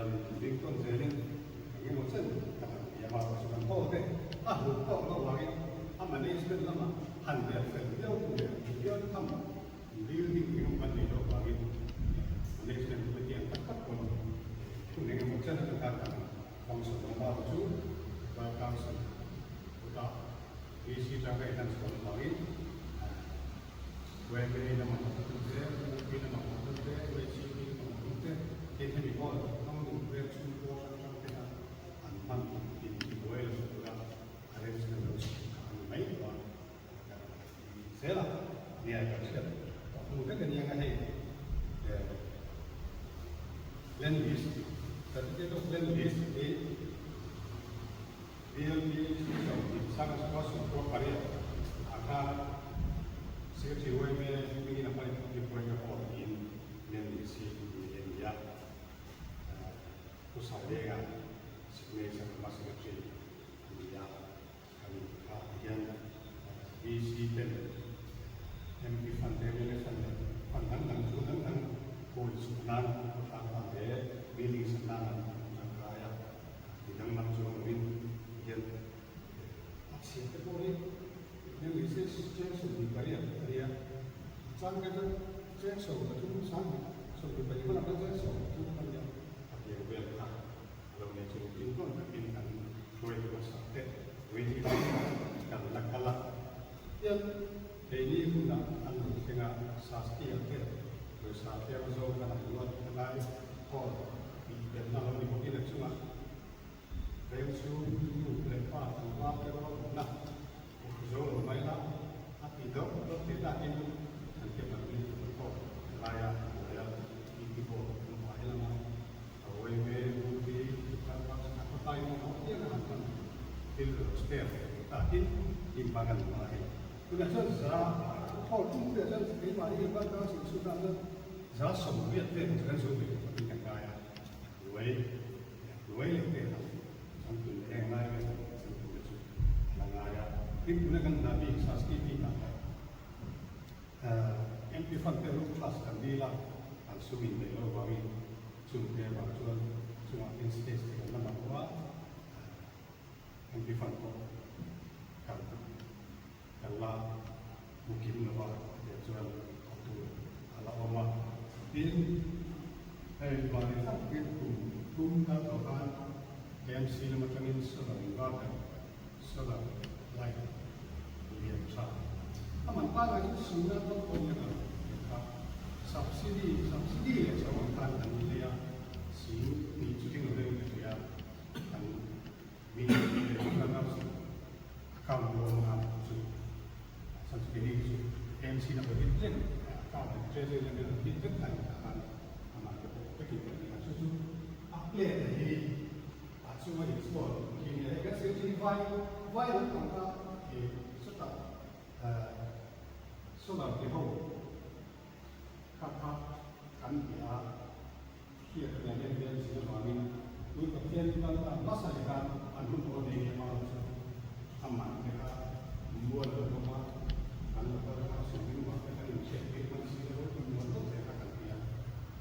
Chuan bing tawn zelin eng emaw chen kan han ti a, mahse chu kan hall te a hlut tawk loh vangin a management lama han rel fel viau tu leh han viau tham building eng emaw kan neih loh vangin management committee ang tak tak pawn hun eng emaw chen atang khan kan function a bak chu Vai Council kutah VC tanga in han chhuah vangin YMA lama hmang te, UP lama hmang te, YCP lama hmang te, tin hemi hall hmang duh vel chhung pawl hrang hrang te kha an hman in ti buai lo tura arrangement lo chhuk kha a ni mai lo a, kan ti zel a, nia kan hriat tawh hnu vek a nia nga hei land lease certificate of land lease hi BLP 2018 ah khan Secretary YMA hmingin a hmai Public Worker Hall tiin lem ni si ni a ni a. Pu Sailenga signature lama Secretary a ni a. Khami kha hian VC ten MP fund te mla fund leh fund dang dang chu dang dang kawl chhuah nan khawtlang tan leh building sak nan an tangkai a. Ti danglam chuang lovin hian a chhiat te pawh hi hmel ni se cheng 28 a nia. A chang te chuan cheng 33 22 hmanah khan cheng 30 a nia. A piang vel kha a lo nei chung tin tawn takin kan hruai hmasa te waiting list ah kan la kal a. Tiang keini hunah an lo thleng a, Sastia te pawisa tlem zawng kan han luat lai hall tih belhna lo ni bawkin a chungah rel chu nu leh pa tlangval te rual awmna uk zo lo mai la a ti deuh deuh te takin kan ke pahnih a thawk laia a buai a tih ti pawh kan hmai lama a uai ve ru hi a khawtlai mawh mawh piang a han hman thil step takin hnim a kan hma a hei. Tunah chuan za hall tum bulah chuan keimahni kan ban tang sin chhut ah chuan za 80 vel chu kan zo ve tawh in kan ngai a, hnuai hnuai leh vel ah chuan tun leh heng lai vel chu tun chu a la ngai a. Tin tuna kan hna bik Sasti bik ah pawh MP fund te roof truss kan dil a, an sum in neih loh vangin chung te vang chuan chungah hian stage te kan la mamawh a, MP fund pawh kan kan la hmu kim lo va tih chuan a tur a la awm a. Tin, hei vani tak takin kum thum kal tawh khan AMC lam atangin solar inverter, solar light lian tha a man pangai chu sumna dawt pawh nia kan tih kha subsidy, subsidy leh chho ang khan kan lei a, sing tih chu ting lo deuhin ka hria kan mi leh kan ram account dawn a chu chan chu keini chu AMC na pawh hit reng account leh treasury lam hian hit vek a ni tah khan amah te pawh vekin kan ni a chu chu a plate hi a chunga install khi nia hei kan secretary vai vai lam pang kha i sawtah solar ti ho kha kha kan ti a hriat a nia hian bial zin avangin tun Pathian kal ta hmasa leh khan an hun awl nei nia hmang chu a man te kha mual lo bawk a, kan lo kal kha sum eng vang te kan inhriat tir hman si lo kan mual deuh zel kha kan ti a,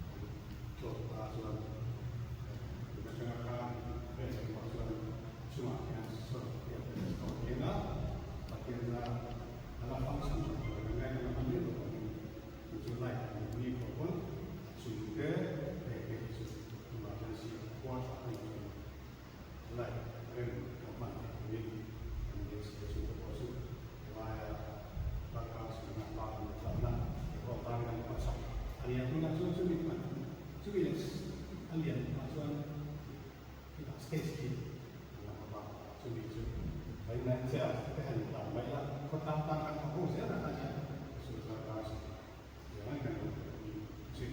kan tlawt ta chuan tun atanga khan vel leh pawh chuan a chungah hian sawn te a install thin a, Pathian zara a la function tha tur kan ngaina lo hman miah lo vangin chu chu light an ni pawh pawn a chung te hei te hi chu emergency khua tha a nih chuan light rem a hman theih turin kan beisei a chung te pawh chu helaia darkar chhunga pa an la tlanna te pawh tan kan hma chak a ni a tunah chuan chumi chumi leh a lian ah chuan Chutah stage khi an la hmap a, chumi chu vawiin chair te han intan mai la, khawtlang tan kan thawk ho zel a nia, chu zarkar chu tiang an kan lo zui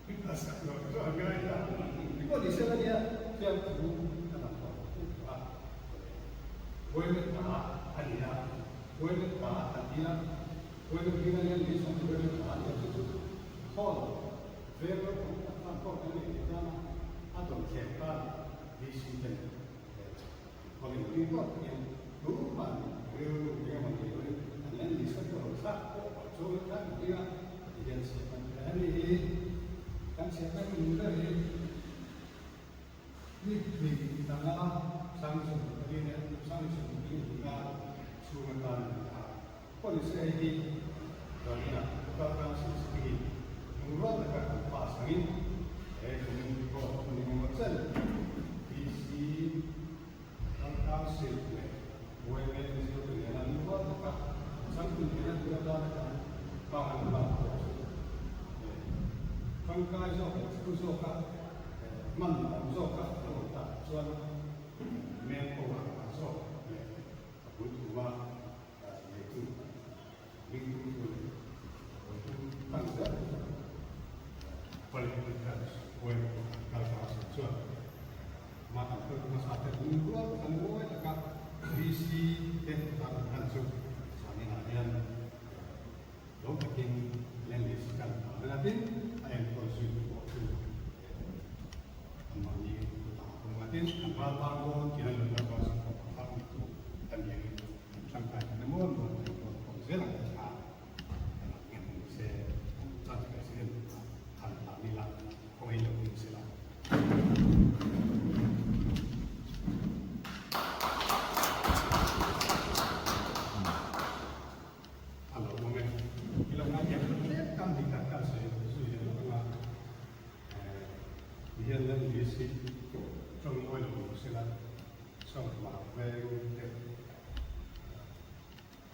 thei a sak lo chu an ngai ta. Engpawh ni sela nia fiamthu kan han thawk thung tawh a, vawiin ta a ni a, vawiin ta an ti a, vawiin hming a lian leh sawm vawiin ta a ni a, chu chu hall Veng naupang tak khan pawh kan neih theih nana a dawn thleng khan VC ten hmangin a ring tawk takin tumah rilru eng emaw nei loin an en lisa pawh lo thlak pawh a chawl khan a ring a ti hian chhiat kan hre a ni hi kan chhiat na hmun ber hi. Pawh ni se hei hi Zanina Local Council Sitting in lungrual taka kan pass angin he kum vote hun engemaw chen PC Local Council leh YMA NGO te nena lungrual taka changtlun theihna tur atana kan hma kan lak pawh chu tangkai zawk leh thu zawka hman awm zawka lo awm tak chuan manpower zawk leh a bul thuma Neitu ringtu leh rawtu tan zel chu Political Branch pawimawh kal ta sin chuan mah kan hruaitu hmasa te lungrual kan ngawi taka VC te tan hman chu zaninah hian lo takin land list kan ta reng a, tin a enkawl zuitu pawh chu anmahni kutah a awm a, tin an raltlang dawn tih a lo kal ta sin pawh a thar neitu a ni angin Kan tangkai kan emaw nuam thei dawn pawh zel ang tih kha kan rak nghet ni se, kan judge president kha han hlan ila, khawngaih lo ding sela. A lo awm e. I lo ngaihtuah kha tlem tam dik tak ka sawi zui leh lawk anga, ti hian Lal Lis hi tawng mawi lo ni sela, Sawmhma veng te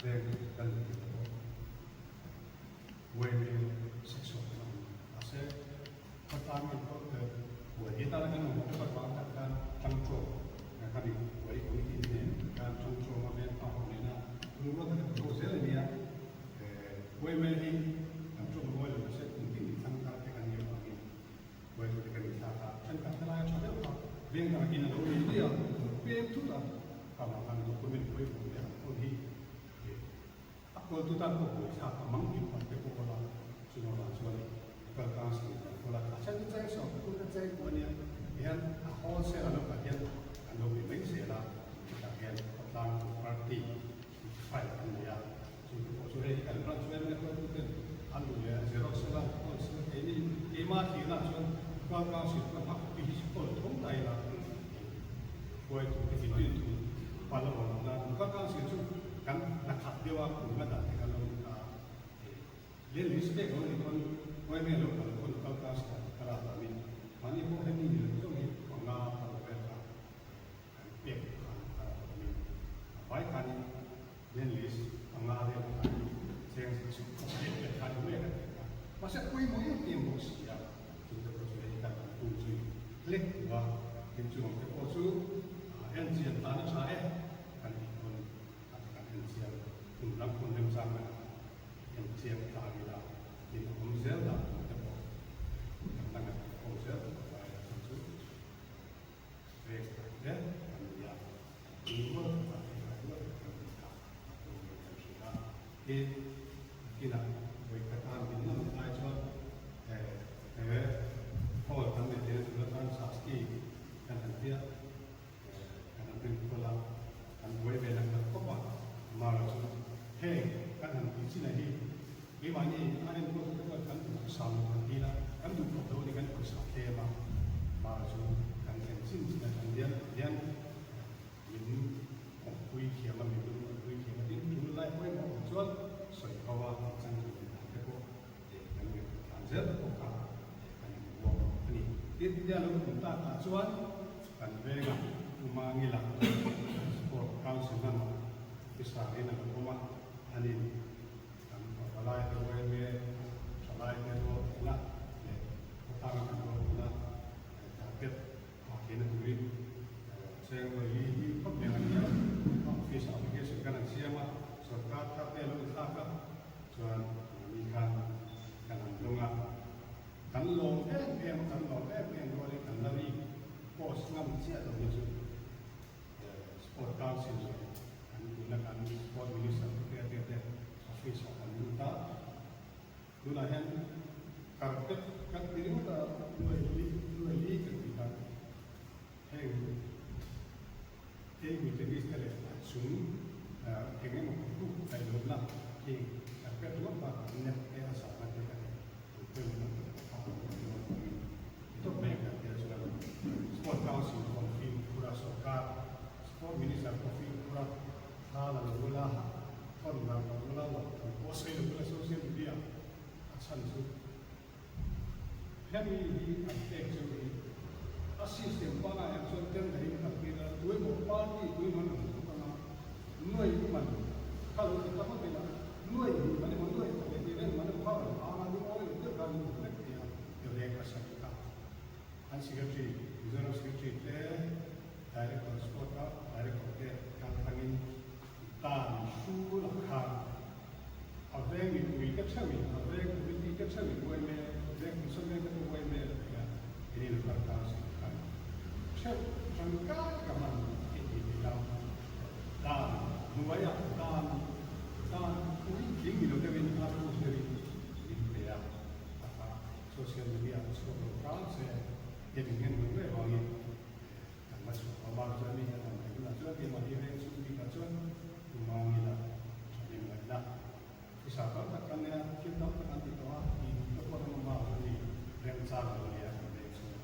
veng kan ni tawh Weme section a ni. Mahse, khawtlang in pawh te buai hi tana kan mamawh deuh avang tak khan Tangtawng kan in buai committee te nen khan Tangtawng a veng pa ho nena lungrual taka kan ho zel a nia. Weme hi kan tawng mawi lo mahse kum tin in thlang thar te kan nih avangin Huaitute kan inthlak a, thenkhat te laia tha deuh kha veng dangin a lo nei daih a, lo pem thut a, khama khan document pawimawh te an hawn hi a kawltu tan pawh buaithlak a mang hlim pah te pawh awla chung avang chuan local council in kan kawl a, a then chu cheng sawm pathum te cheng pawh a nia, tihian a wholesale a lo kal hian an lo pe mai zel a, chutah hian khawtlang party file an nei a. Chu te pawh chu hei kan branch vel mek rual tuten an duh leh a xerox sela an kawl sela keini keima thihna ah chuan Local Council chuan a copy hi chu kawl tho ta ila hruaitu te in rin thu pal a awm loh nan Local Council chu kan hna khat deuh a kum nga dan te kan lo ni ta a leh list pek lo ni pawn huaimei lo kal pawn Local Council ah ka lak avangin mahni pawh hemi ni lo zawng hi panga paruk vel kha kan pek khan a rak awmin a vai khanin Land list panga vel khan cheng sa chhuk khawp leh leh khan awm em em a, mahse pawimawh em em bawk si a, chu te pawh chu hei kan han tum zui hlek duh a, tin chu ang te pawh chu en chian tan a tha e kan tih pawn a te kan en chian hun lam hun remchang kan en chiang tlang ila tin a awm zel dan tur te pawh kan la ngaihtuah ho zel tur a ngai a, chu chu Vek tak te an ni a, lungrual takah leh ngaihrual taka kan tih kha a pawimawh kan hria a. Tin, nakinah vawikhat a han din lam lai chuan he hall kan neih theihna tur atan Sasti kan han tia, kan han rinkual a, kan buai ve lang tak khawp a. Mara chu heng kan han tih chinah hi keimahni a enkawl te chuan kan duhthusam lo kan dil a, kan duh khawp lo a ni kan pawisa tlem a, mara chu kan thlen chin chin atang hian hian min awmpui thiam a, min lungpui thiam a, tin tul lai pawimawh awm chuan sawi ho a changtu leh dan te pawh kan ngaihtuah tlan zel te pawh kha kan inbuak a ni. Tin, tia lo tum takah chuan kan venga Umangila Sport Council lama officer in a lo awm a, anin kan palai te yma thalai te rual theihna leh khawtlang kan rual theihna carpet phah theihna turin cheng lawili hi khawp mai ang hian office application kan han siam a, sorkar thar te a lo inthlak a, chuan mahni khan kan han dawng a, kan lawm em em a, kan lawm em em rualin kan la ri post ngam chiah lo hi chu Sport Council leh kan tuna kan Sport Minister te te office ah kan lut a, tunah hian carpet kan ti ringawt a, nuai li nuai li kan ti kha heng table tennis te leh a chung eng emaw kut daih lohna heng carpet ringawt bakah net te a zahna te kha eng pawimawh tak tak a awm dawn avangin ti tawp mai ang kan tia chuan Sport Council pawh an fimkhur a, sorkar Sport Minister pawh fimkhur a, thla la lo ula. Thawn dan lo ula lo thu pawh sawi lo ula social media a chhan chu hemi hi an pek chu hi a system pangai ang chuan tender in kal tir a tuemaw party tuemaw an rawn thawk anga nuai man kha lo ti ta ngawt ila nuai hnih man emaw nuai khat leh tih reng man emaw kha rawn ang a lungawi lo deuh khan an awm vek thei a rek a sawi kha an secretary Mizoram secretary te director sport a director te kal tlangin Dan hrul a khan a veng mipui te theuhin, a veng committee te theuhin uaime, veng kum veng te pawh uaime a ti a, in in kal ta sin khan theuh tangkai ka hman i ti thei a, dan hnuaiah dan dan pui tling ni lo deuhin a rules deuhin min pe a, a kha social media a chhuak lo hram se, hemi ngen lo ngei vangin. Kan la chhuah lo bak chuan mi kan han theih hunah chuan keimahni veng chhung bikah chuan tumangila thahnem ngaihna pawisa tam tak kan nei a, thil tam tak an ti tawh a, tih duh te pawh an awm bak chuan mi remchang lo nia kan veng chhung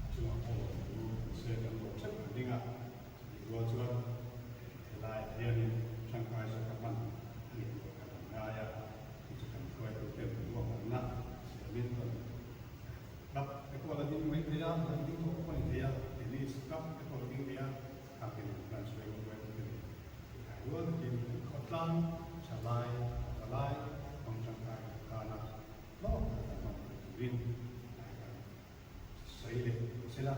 a chungah pawh lo thu kan sawi a kan lo theuh kan ding a, chutih rual chuan helaiah hianin tangkai zawk a hman a nih tur kan han ngai a, chu chu kan hruaitute ruahmanna siamin rawn Club te pawh la ding mai thei a, la ding tawh pawh a ni thei a, tennis club te pawh la ding thei a, khang te nen branch veng ruai te nen inkai rual takin kan khawtlang tha lai tha lai hmang tangkai kan tan a, hlawk tak kan hman theih turin lai kan sawi leh sela.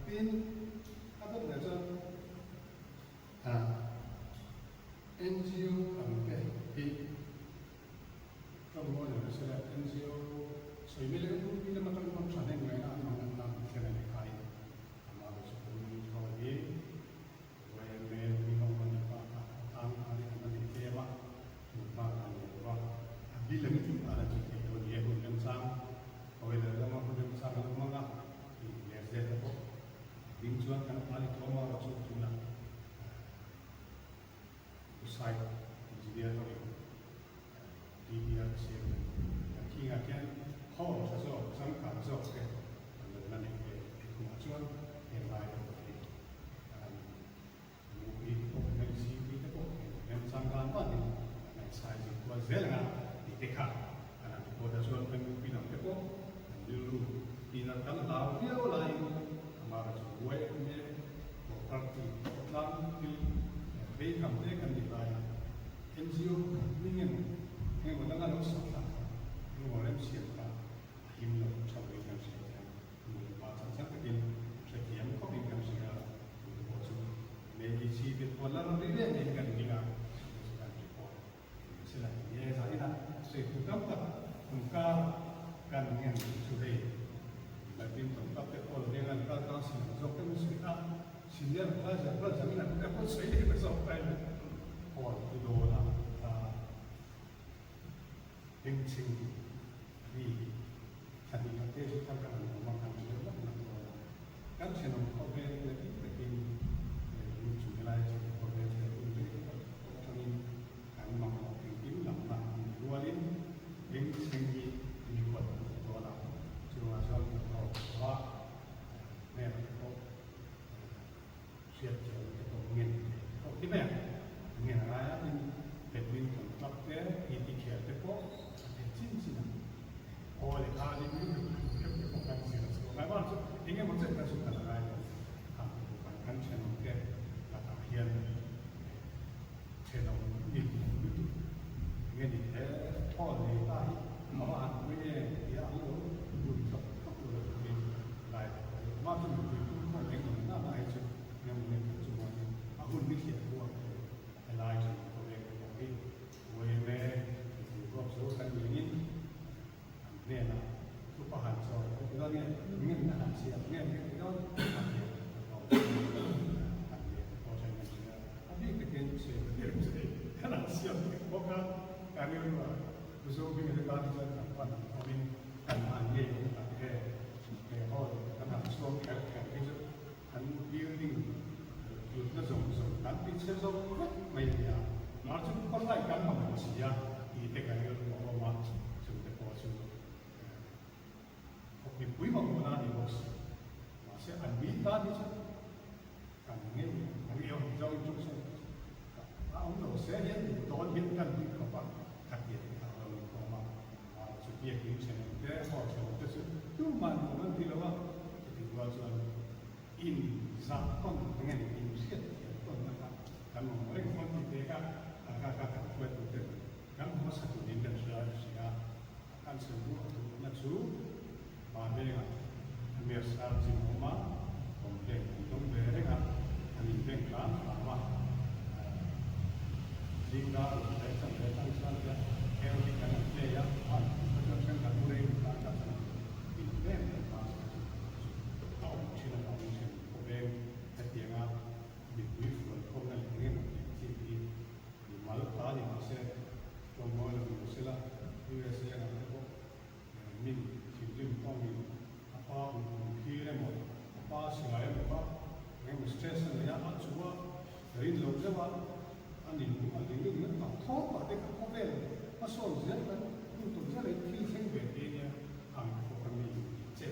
Tin, a dawt leh chuan NGO ang te hi Tlawmngawi lo nasa leh NGO sawi mai leh UP lama tang pawn tha hnem ngaihna an mang an nan thlen a ni khain amah lo chu kan thaw hi YMA mi ho an ni pa kha tang khan in an nei tlem a hmun hma kan nei lo va a bil ang tih a la tih theih lo a ni e hun remchang hawi leh lama hun remchang a lo hmang a tih leh zel te pawh ding chuan kan hma ni thawm a rawh chu tunah Site engineer ho in DDR siam in kan thingah khian hall tha zawk changkang zawk te an lo la neih ve theih hunah chuan heng lai te pawh hi an mupui te pawh MCP te pawh heng changkang vatin an inchai zir kual zel anga tih te kha an han report a chuan MUP lam te pawh an rilru tihna kan hlau viau laiin amaherawhchu buai em em Party khawtlang thil vei tham te kan nih laia NGO pakhat hming emaw engemaw danga lo sak thlak kha engemaw remsiam kha a him lo tha loin kan hriat thiam. Nu leh pa chan chan takin hrethiam khawpin kan hria a, chu te pawh chu MADC te pawh la ram ri reng ngei kan ring a, chu te chu kan report eng se la ni e. Zaninah sawitu tam tak kumkar kan ngen chu hei Badminton club te pawh lo deng a, local council ang zawk deuhin sawi a, senior advisor pawh zanin an te pawh sawi leh ta zawk ta in hall chu dawn a, bengchheng ri thla hnih khat te chu thar kan han awm a, kan hre lawk lawk dawn a, kan thenawm khawvel te bik takin chu helai thenawm khawvel te hun rei tak pawh atangin kan mamawh engkim lamna a nih rualin bengchheng hi mikhual kan ti dawn a, chuvangah chuan kan hlawk tawh a, hmel te pawh hriat thiam te pawh ngen thei te pawh hi mai ang, ngen a ngai a, tin badminton club te PT khel te pawh a theih chin chin a, aw leh kha ni mai mai deuh te pawh kan zir a chhuak ngai vang chu eng emaw chen kha chu kan la ngai lo, khang te pawh kan kan thenawm te lakah hian Thenawm nih lutuk nge ni he thawl nei ta hi a va han pui em tia an lo lut tlawk tlawk lo turin lai te pawh hi mah chu mipui pum khawm eng emaw na na hi chu eng emaw nen kan chungawnin a hun ni thliah ruak te helai thenawm khawveng te pawh hi YMA mipui huap zo kan ningin an hnenah thupa han chawi kan ti dawn nge ngenna han siam nge kan ti dawn a hmel an ngen te pawh then kan hria a bik takin sawi ka tir che kan han siam thei bawk a ka rilru ah Mizo hming te tan hi chuan kan pan awmin kan han ngei awm tak e he hall kan han chhuang kher kher hi chu an building hlutna zawng zawng kan ti chhe zo vek mai a nia, mar chu khawlai kan mamawh si a tih te kan rilru a awm a, chung te pawh chu khawp mipui mamawhna a ni bawk si. Mahse an mi tan hi chu kan ngei ang, kan ngei awm zawng in chung sawi a awm lo se hian duh dawn. hin kan tih khawp a, khatiang te kha a lo inkhawm a, chu biakin thenawm te, hall thenawm te chu tumah nuam an ti lo a, chutih rual chuan in zah tawn eng nge in hriat thiam tawnna kha kan mamawh reng dawn tih te kha kha kha kan hruaitu ten kan hmasa turin kan hria a, kan sawi duh a duhna chu Mahvengah Amir Sar chin a awm a, complaint an dawng ve reng a, an inbeng hram hram a. Zingga rawn tlai chan ve atang chuan hian aerobic an han play a, a han tih kha chuan thenkhat mu rei lut tan kha chuan an inbeng reng a, chu a awm thin avangin then khawveng hetianga mipui fual khawmna leh eng emaw tih chi hi mimal ta ni mahse tlawmngawi lo ni sela USA ang te pawh Min thinrim tawngin a pa kum phir emaw, a pa silai emaw kha eng emaw stress a nei a, a chu a rin lo deuh a, a nin a ling ring ring tak thawk pah te kha khawvel hmasawn zel kan hun tawp zel in thil thleng ve thei nia ang khawp a mi che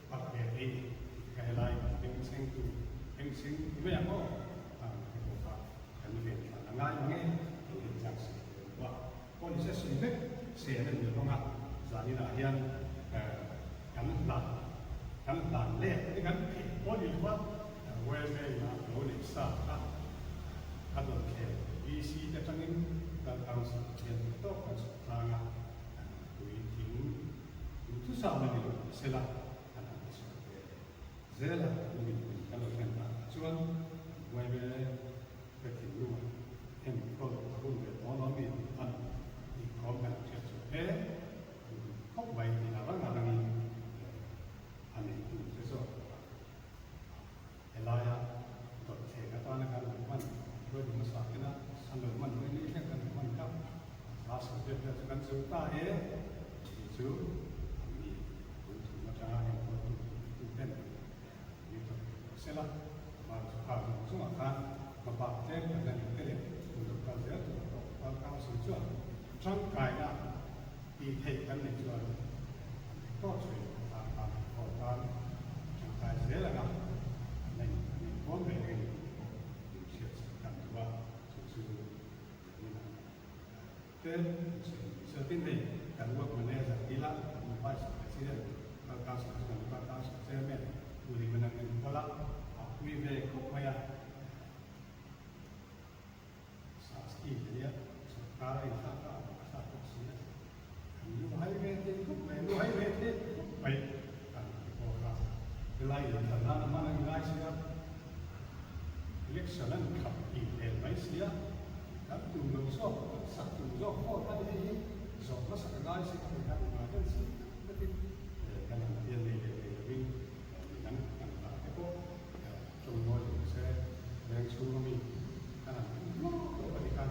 palh ve thei ni tih kha helai beng chheng tu beng chheng ti mai ang aw ang te pawh kha kan ven hran a ngai mange tih hi chak si lo a. Pawh ni se sawi vek se an ni hmang a, zaninah hian kan hlan kan hlan let te kan theih pawh ni lo va, YMA in a lo neih sa kha a dawn thleng VC te atangin Local Council hian theih tawk kan chhuk tlang a, kan pui thing duhthusam a ni lo sela kan han ti chhuak ve zel a, nimin kan lo thlen danah chuan YMA Ka thinlungah enkawl a hun ve tawh lo mi tih an inkhawm kan hriat chu he khawp mai tih a rang a rangin a neitu te zawk a helaia dawthleng atana kan lo hman hruaitu hmasa tena an lo hman mai ni thleng kan lo hman kha a sawi vel vel chu kan zo ta e tih chu an ni bul thum atanga enkawl tu tu ten Ni tawh sela, van chu kha zawng zawngah khan hmabak tlem kan la nih te leh hun lo kal zel tur pawh Kal Council chuan tangkaina tih theih kan neih chuan an theih tawk chhuih tan tan haw tan tangkai zel anga an la in an inkawn ve reng a ni tih pawh min hriatsak kan duh a, chu chu zanin ah Te sawi hei kan work manager tila kan vice president kal council chu kan local council chairman Pu Liman an enkawl a, a pui ve khawp mai a, sa scheme te nia sorkar a inthlak a, a thlak bawk si a, kan lu hai ve thei khawp mai, lu hai ve thei khawp mai kan ti pawh kha helai inthlan nan a hman a ni ngai sia. Election an khap tih hmel mai sia, kan tum lo zawk, kan sak tum zawk pawh khan hei hi zawh hmasak a ngai si ka ti khan emergency tak takin kan han pian nei leh nei lovin midang kan dah te pawh tawngnawi lo se veng chhung ami kan han tum hlawk hlawk a ni kha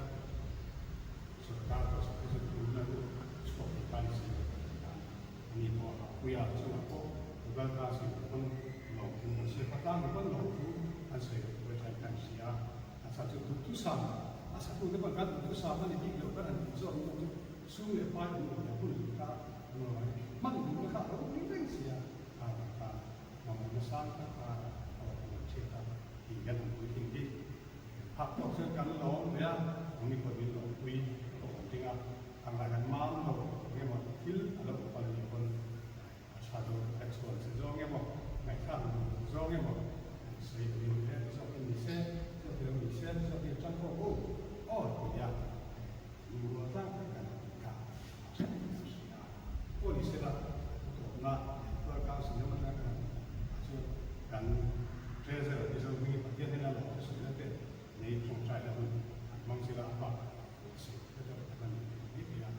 sorkar pawh sak te chu tumna lu chhuak thei ta ni si lo ka ti khan ani pawh a puia chungah pawh Google Class in pawn lawmthu an sawi phawt a, mi pawn lawmthu an sawi loh pawh hian kan hria a, a chhan chu duhthusam a satute pawn kan duhthusam a ni bik lo kan han tih zawk zawk chu sum leh pai awm lo leh hun kha an awm a, hman duhna kha a lo ni reng si a, kha kan tan mamawhna sang tak kha a awm kan hriat a tih hian han puitling hi kan phak tawk chuan kan lawm ve a, nangni pawh min lawmpui ka awm ding a, ang lah kan mam lo eng emaw thil a lo awm palh anih pawn A tha lo ka chhuan che zawng emaw, ngaihthlak duh lo zawng emaw, sawi lo in he zawk hi ni se, zawk hi lo ni se, zawk hi a tang kawk u aw ti a nu rual tlang tak kan tih kha a tha in kan hria a. Aw ni sela tawpna leh tuar council lam atanga kan han tih ah chuan kan Treasurer Mizo hmingin Pathian hnena lo thusawi na te nei tawngtai na hun an hmang zela a bak a sawi te deuh tak a ni mai thei a.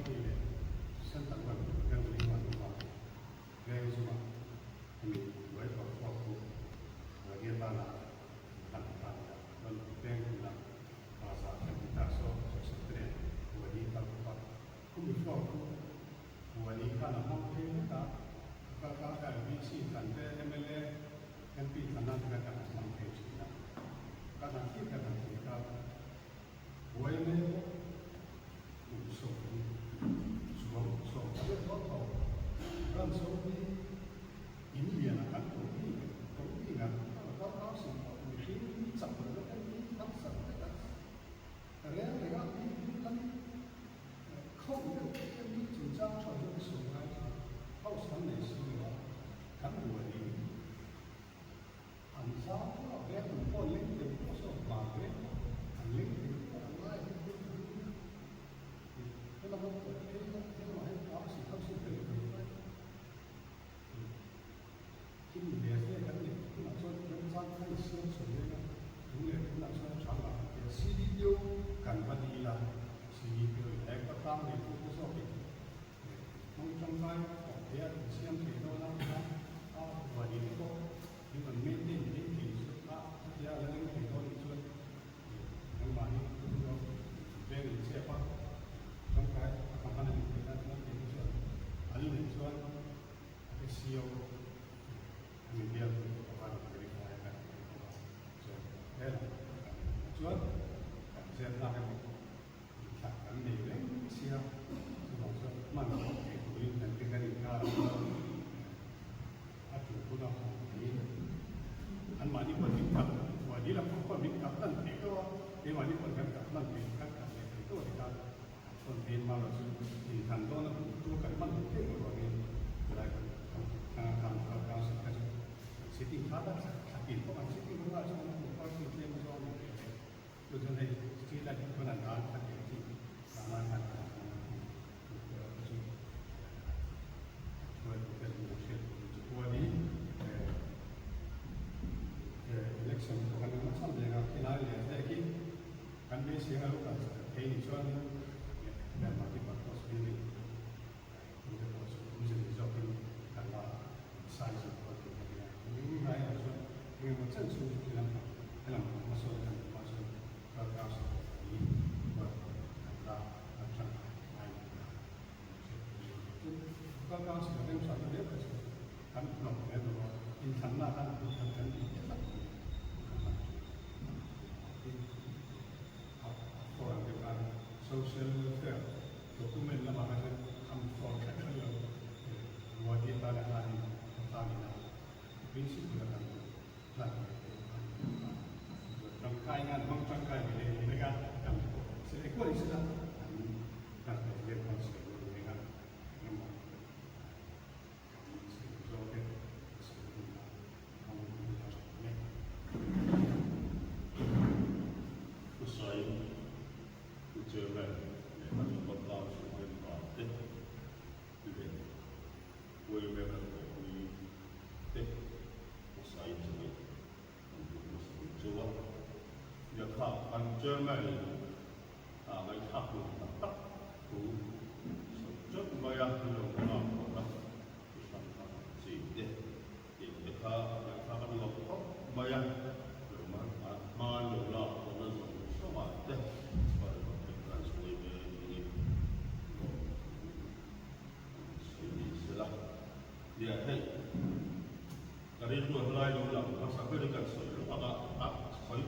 Party leh Central Bank Revenue an awm a, veng zungah hemi buai tawh chhuak chu Radian banah an hlan ta a ni a, chuan veng hmunah Bazar kan ti ta saw section te nen Buali kal bawk a, khumi floor chu Buali khan a hmang phei vek a, a kal kal LBC thlan te mla MP thlan nan te khan kan han hmang phei thin a, kan han thlir kan han thlir kha Buai mai pawh kum sawm chuang sawm ta deuh tawh tawh. Ran zo hi in lian ah kan ko bik a, ko bik a, a kal kau si pawh mihring hi chak lo na te hi harsat vek a, rel reng a mi lam khauh deuh te mi chungchang tha zawk hi sawi ngai thin. House kan nei si lo a, kan buai in. An zau pawh a veng an pawh leng thei pawh saw hmar veng pawh an leng thei pawh an lai hi thil a ring a. Helam a pawh phei a, helamah hian council council tel ve mai. Thil ve ve kan neih hunah chuan remchang kha i siam chho reng a, tun leh tunah chuan a tha ngah ka ti a. CDPO kan va dil a, CDPO in he ka tlang nei tu te zawkin hmang tangkai thawk thei a, insiam thei dawn a, a huanin pawh min rawn maintain thei thei chu a chutia la leng thei dawn nih chuan nangmahni chu veng in chep a, tangkai a ka hman a nih theih nan chuan kei chuan an neih chuan SCO a mi bial chu ka van verify a kan ti bawk a, chuan helam kan chuan kan zep lak emaw Thla kan nei reng sia, chuvang chuan hman pawh thei turin kan ti kan inkar a chuan a tul huna haw theiin anmahni pawh min kap mahni lam pawh pawh min kap hman thei tawh a, keimahni pawh kan kap hman thei kan kap leh thei tawh a ni kha thawn theiin mara chu inthlan dawna duh tur kan hman duh thei lo avangin helai kan thlang a khan local council kha chu kan sitting kha ta thla tin pawh kan sitting hunah chuan party tlem zawng ni ve le. Chu chuan hei street light hi chuan an dan kha tih chi zana khan kan hmang a ni. Chu pawh chu hruaitu ten an hriat tur chu pawh a ni. Election pawh kan awm chhan reng a, khilai leh hlek hi kan beisei a lo kal thei ni chuan leh multipurpose building te pawh chu awmze nei zawkin kan la size pawh a tih a ni a. Tunlai ah chuan engemaw chen chhung chu thil ang helam pang hmasawn kan tum ah chuan ralkap support hi huat kan la kan tangkai ngai lo a ni hriat tur a ni. Tin, local council a remchang na deuh kha chu kan hlawk hle lo a, inthlanna atan a kan kan tih te tlat hi kan hman thin a ni. Tin, a for ang deuh khan social welfare document lamah kha chuan kham for kher kher lo ruahti atana khanin khawtlangin a principle a kan hlan ve te a ni bawk a. Tangkai nan hmang tangkai ve leh ni vek a, kan seh kual in sela an kan pe leh kual sawi ni vek a, engemaw kan sawi zawk te sawi hun a hmang hun a tha hle. Thusawi Pu Chairman leh kan Local Council member te leh Uaime kan thawhpui te hmasa in chawlh kan duh hmasa duh chauh a. Lehkha kan Chairman in a ngaihthlak tur tak tak thu sawi chauh mai a, lo lak khawhna chi hrang hrang chi te tih te kha ngaihthlak a nuam khawp mai a, lo hman lo lak khawhna zawng zawngah te Parliament Branch Uaime hmingin lawm thu Sawi ni sela, nia hei ka rilru helai lo lang hmasa ber hi kan sawi lawk ang a, a sawi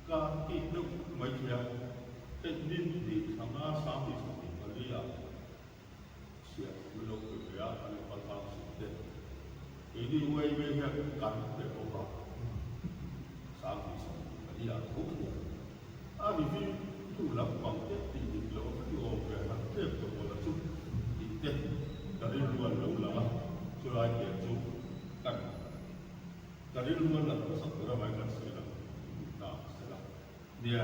ka tih deuh mai thei a, hei nin hnih thla nga 2024 ah chhiah min lo pe ve a, kan local council te keini UAV hian kan pe bawk a, 2024 ah tho hian a review tu lampang te tih dik loh a ti awm ve han pek tawh mawla chu tih te ka rilru an lo lang a, chulai te chu kan ka rilru an lang hmasak ber avai kan sawi lang ta sela. Nia,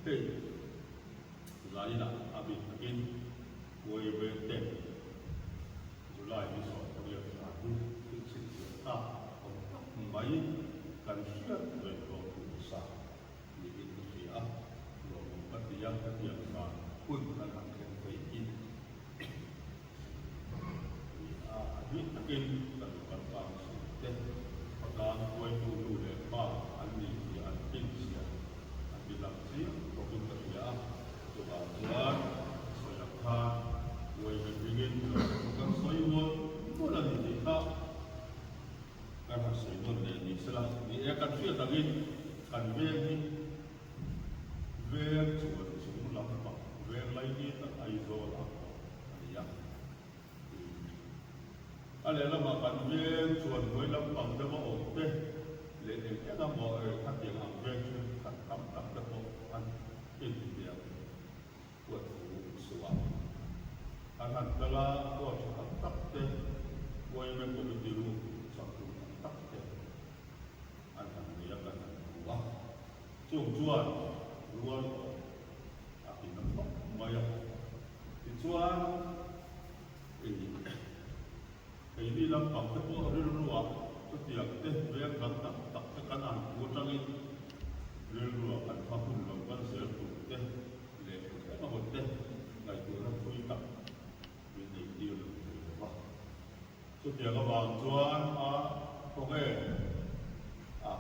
hei zaninah a bik takin Uaime ten July ni 18 thla hi thil chhinchhiah tlak awm tak mai kan hriat reng tawh tur sa niin ka hria a, lawmawm ka ti a, hetiang zan hun kan han thleng thei. thei hi a a bik takin kan local council te khawtlang hruaitu nu leh pa an ni tih an finchhiah a ti lang chiang bawkin ka hria a, chuvang chuan sawi ang khan uaime hmingin lo chu kan sawi mual mual a ni tih kha kan han sawi nawn leh ni sela, ni e kan hriat angin kan veng hi Veng chuan chung lampang veng laini tak Aizawl ah pawh a ni a. A lehlamah kan veng chuan hnuai lampang deuha awm te leh eng eng emaw khatiang ang veng thenkhat tam tak te pawh an inhniam huat thu suh a. An han kal a, huat tha tak tak te, yma committee room chak tur tak tak te an han nei a, kan han hmu a. Chung chuan rual awm a ti na khawp mai a. Tichuan, keini lampang te pawh rilruah chutiang te veng dang tak tak te kan an thu atangin rilruah kan hma hun lo kal zel tur te leh engemaw te ngaihtuahna thui tak min nei tir lo thei lo va. Chutiang avang chuan a khawnge a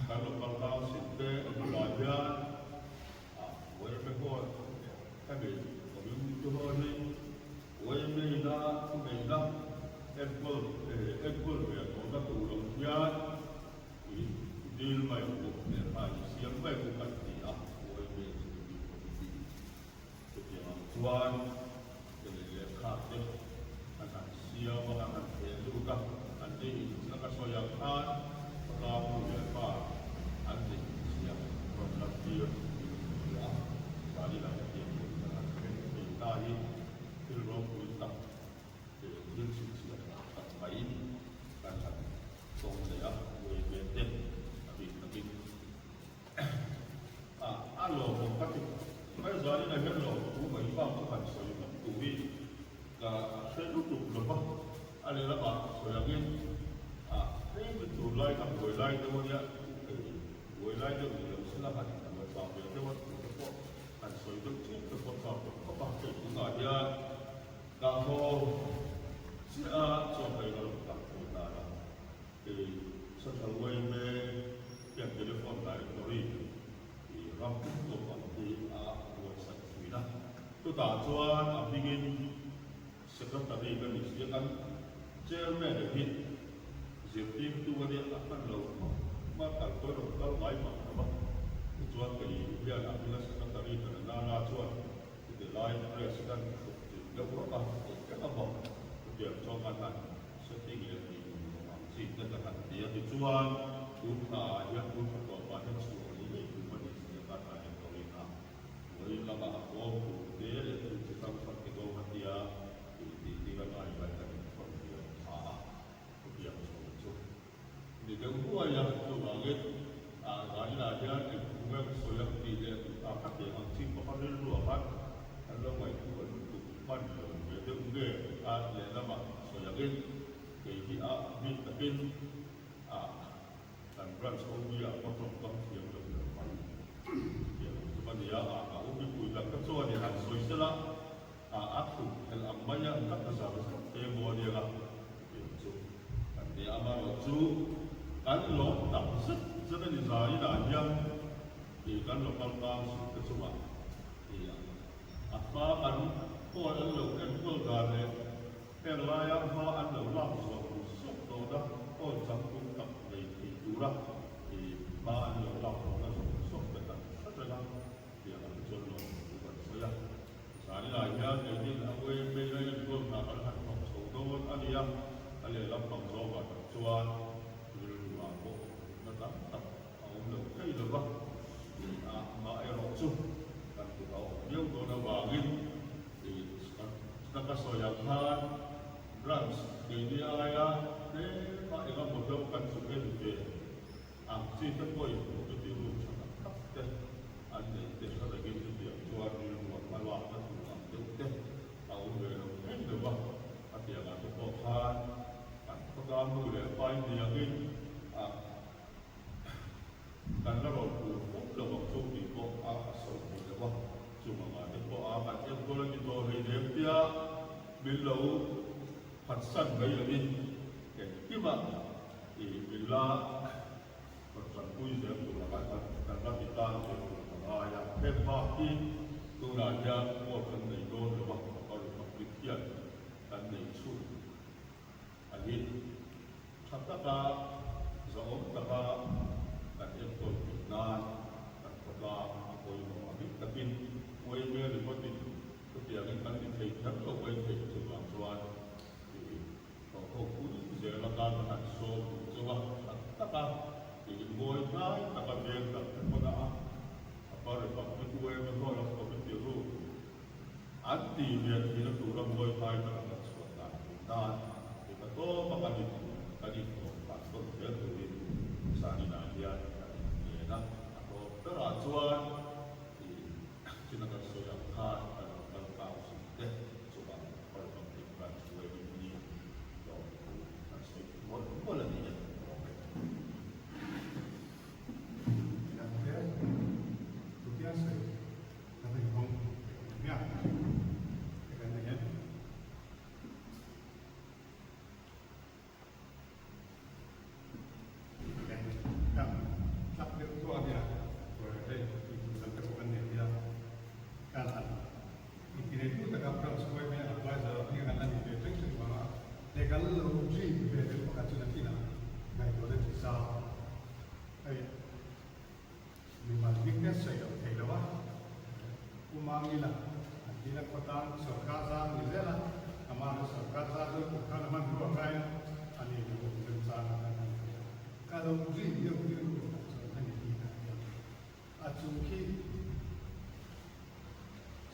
kan local council te a bulah hian a yma hall hemi community hall hi yma ina thuneihna enkawl enkawl ve tawhna tur ang hian i dil mai u lehkha i siam mai u kan ti a yma executive committee Chutiang ang chuan ke leh lehkha te an han siam a, an han theh lut a, an ni in a ka sawi ang khan khawtlang nu leh pa an neih ziah rawn lan tir niin ka hria a, zan ila hetiang hun kan han thleng thei ta hi thil ropui tak leh thil chhinchhiah tak mai kan han tawng leh a, uai ve te a bik takin. A a lawmawm ka ti. Mai zanin a hian lawm thu mai bak chu han sawi vak tur hi ka hre lutuk lo va, a lehlamah sawi angin a tlem in tur lai ka buai lai deuh a nia, buai lai deuh ni lo sela han buai chak ve deuh a tur te pawh han sawi deuh chiam te pawh chak deuh khawp a, hei tunah hian ka haw chiah a chuan ka inawm tak thei dan a. Kei Central yma hian telephone directory i ram tawp ang hi a buatsaih thin a. Chutah chuan a hmingin Secretary ka ni si a, kan Chairman hi zirtirtu a nia, a hman lo khawp a, kal pawhin rawn kal ngai mang lo va. Tichuan kei hian a hminga Secretary ka ni nana chuan chuti lai President thut chilh deuh rawk a, eng eng emaw chutiang chuan kan han Setting leh tih tum zawng ang chi te ka han ti a, tichuan tun thla ah hian tun thla tawp ah hian chhuah leh ngei tum a ni si a, ka tha leh tawh in a vawi lama a kawm tur te leh thil chi hrang hrang te dawng a tia tih tih ti ka ngai ngai ka in thawn hian tha a, chutiang chho chu ni deuh ruai a, chuvangin ah zaninah hian eng thu nge ka sawi ang tih leh ah ka tiang ang chi pawh kha rilru ah khan kan lo ngaihtuah lutuk hman lo ve deuh nge a lehlamah sawi angin kei hi a bik takin ah kan branch OB ah pawh tawngkam thiam lo ber mai thiam ang chu ka ni a, ah ka OB pui tak te chuan i han sawi sela ah a thuk thelh ang mai a ka tha zar zar te maw a nia chutiang chu kan ni a, amaherawhchu kan lawm tak zet zet a ni zainah hian ih kan local council te chungah ih a hma kan pawl an lo enkawl dan leh heng laia hma an lo lak zawh tur sawk tawhna awl changtlung tak nei thei tura ih hma an lo lak tawhna zawk sawk te kan hre reng a, tiang ang chuan lawm thu kan sawi a. Zaninah hian keinin a yma a enkawl hna kan han thawk chho dawn a nia, a lehlam pang zawngah tak chuan rilru ah pawh na tam tak a awm lo thei lo va, ih a mah erawh chu kan kut a awm viau dawn avangin ih ka ka sawi ang khan branch keini aia tlema eng emaw deuh kan chu en ve ang chi te pawhin committee room tha tak tak te an neih te hre rengin chutiang chuan rilru a hmalakna tur ang deuh te a awm ve lo thei lo va, a tiangah te pawh khan kan khawtlang nu leh pa in niangin a Kan la rawn tur fawm lo ang chu tih pawh a sawi thei lo a, chung anga te pawh a. min lo phatsan mai lovin engkima i min la rawn tanpui zel tur anga kan la ti tan ve tur ka ngai a. Heng bak hi tunah hian hall kan nei dawn lo a, Upper Republic hian kan nei chhun a ni. Tha taka, zahawm taka kan enkawl theih nan kan khawtlang a pawimawh a bik takin Uaime ringawtin chutiangin kan ti thei kher lo mai thei chuvang chuan tih hlawhho pui zel atan ka han sawm duh chauh a, tha taka tih ngawi hnai taka veng tak te pawn a Upper Republic Uaime Hall of Committee Room An ti ve thihna tura ngawi hnai taka kan chhuah dan theih nan eng a tawpa kan in kan inhlawh phah chhawn zel turin Zaninah hian kan inngen a, a tawp berah chuan i china kan sawi ang khan kan local council te chungah Republic Branch Wedding hi lawmthu kan sawi mawlh mawlh a ni e. Midangte Putia sawi Kan inhawng miah te kan nei em? Kan tlak deuh tawh a nia, hei tih lam te pawh kan nei nia, kan han intineitu taka branch huaimai advisor a hming an la ni ve ṭeng ṭeng vang a, he kan lo dream ve deuh pakhat chu nakin ah ngaihtuahna ti zau hei. Mimal bik te sawi loh thei lo a, Pu Mangila an dil a khawtang sawrkar zar ni zel a, amah chu sawrkar zar zawk tur khan a hman ruak aiin a ni lo remchang a kan han thei a, ka lo dream deuh rilru ah chuan hemi bik ah hian a chung khi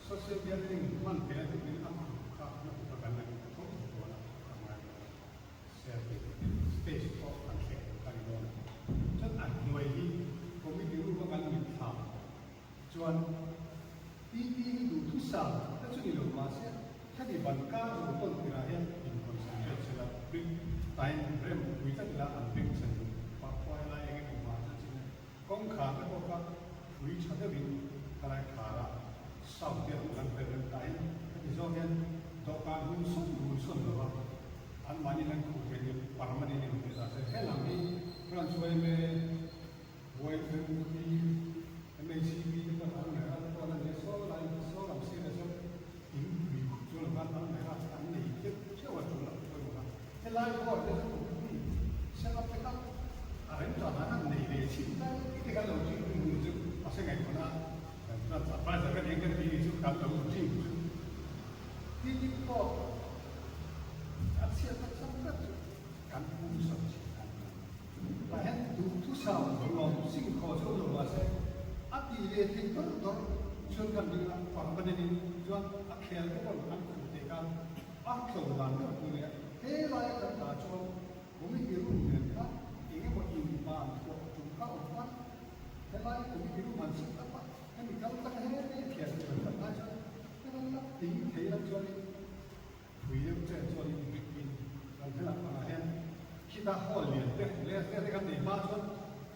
social gathering hman theihna turin a khup kha na khup a kan la ngei ta tho tho dawn a, ka ngai dawn a. Selfie stage pawh kan thleh tur kha ni dawn a, chuan a hnuai hi committee room a kan mitthla chuan PT hi duhthusam te chu ni lo mahse hemi ban kar zo tawn tirah hian in concentrate sela big time rem pui tlat ila an beng chhan duh pah pawh helai eng emaw hmah chuan chin a kawngkhar te pawh kha phui tha deuhin khalai kharah sound te an lang vel rem ta in heti zawk hian dawhkan hun sawn hun sawn lo a. An mahni lan khuh thei ni permanent in awm ta se. He lam hi branch yma, YMP, MHCP te pawh an nei a, chuan an nei saw lai saw lam sir ah sawn in pui khup chu lo khan an nei a, an nei deuh theuh a tul a pawimawh a. Helai board te chu committee set up te kha a remchang an han nei ve chhin ta i te kan lo ching tum hun chu mahse ngaihtuahna chuan advisor ka ning ka ti chu kan lo ching chu Tin pawh a chhiatna chhan ber chu kan pum sawi thin a ni. Tah hian duhthusam lawm sing khaw chu awm lo mahse a ti ve thei dawr dawr chuan kan ring a, permanent in chuan a khel te pawh an khuh thei khan a tlo dan deuh tur nia. He laia kan dah chuan committee room nen kha eng emaw inban thuah tum kha awm kha helai committee room han set up a, hemi kal taka he khel tur an kan lai chuan Ka rawn lak ding thei lo chuanin phui deuh chen chuanin brick in kan thil ang pangah hian khita hall lian te leh vel te kan nei hma chuan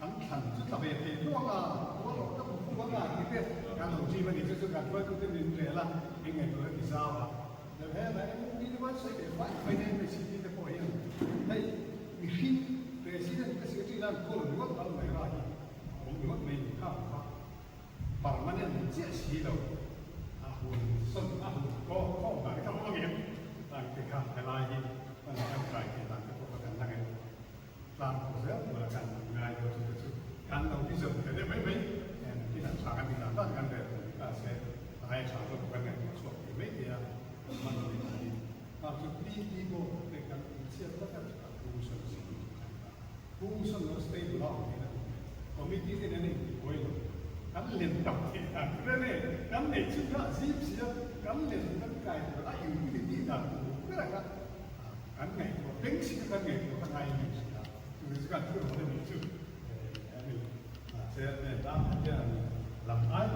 kan thlan chu tla ve thei luang a, rual awk tak hmu ang a tih te kan lo chim a ni. Chu chu kan hruaitute min rel a, eng nge tur a ti zau a. Deuh he la eng mi te pawh an sawi ve fai fai nen hmeichhe te pawh hian hei mihring president te secretary lan call ringawt al mai ra hi a awm ringawt mai ni kha ang kha. Permanent ni chiah si lo a hun sawn a hun kawng khawm dan kha awm angem tang te kha helai hi hman tangkai thei dan te pawh kha kan la ngaih tlang khawp zel tur a kan ngai deuh chu te chu kan lo ti zawm thei deuh mai mai en tin a tha kan ti dan dan kan rel tur ni ta se a ai tha zawk pawh kan ngaihtuah chhuak thei mai thei a kan hman lo ni ta hi hang chu PT pawh te kan inchhiat tak tak chu a pung sawn si tu kha ni ta. Pungsawn lo stable a awm theihna tur leh committee te nen a intihbuai lo kan len tam theih dan tur em e, kan neih chu kha a zim si a, kan len kan kai tur a utility dan tur ber ang a, kan ngaihtuah beng si kha kan ngaihtuah kha ngai em si a, chuvang chu kan thu rawn a nih chu a ni. Chairman a hian lam ai